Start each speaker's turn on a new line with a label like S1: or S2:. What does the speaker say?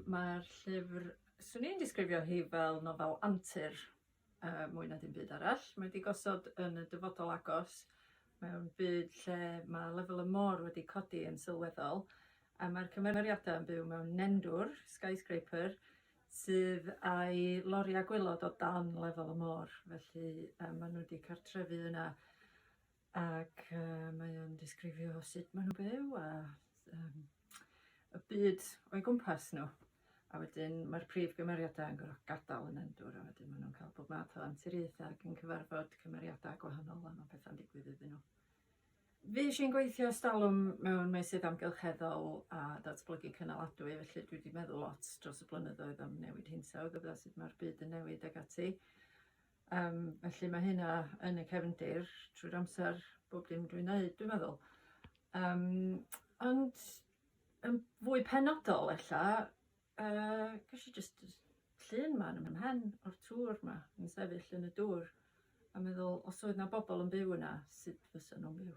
S1: Mae'r llyfr, 'swn i'n disgrifio hi fel nofel antur yy mwy na dim byd arall. Mae 'di gosod yn y dyfodol agos mewn byd lle ma' lefel y môr wedi codi yn sylweddol a mae'r cymeriadau yn byw mewn nendwr, skyscraper, sydd â'i loriau gwaelod o dan lefel y môr. Felly yy maen nhw wedi cartrefu yna ac yy mae o'n disgrifio sut maen nhw'n byw a yym y byd o'i gwmpas nhw. A wedyn mae'r prif gymeriadau yn gorfod gadael y nendwr a wedyn maen nhw'n cael bob math o anturiaethau ac yn cyfarfod cymeriadau gwahanol a mae pethau'n digwydd iddyn nhw. Fues i'n gweithio ers talwm mewn meysydd amgylcheddol a datblygu cynaladwy, felly dwi 'di meddwl lot dros y blynyddoedd am newid hinsawdd a sut mae'r byd yn newid ag ati. Yym felly ma' hynna yn y cefndir trwy'r amser, bob dim dwi'n neud dwi'n meddwl. Yym ond yn fwy penodol ella yy gesh i jyst y llun 'ma yn 'y mhen o'r tŵr 'ma yn sefyll yn y dŵr a meddwl os oedd 'na bobol yn byw yna sut fysa nhw'n byw?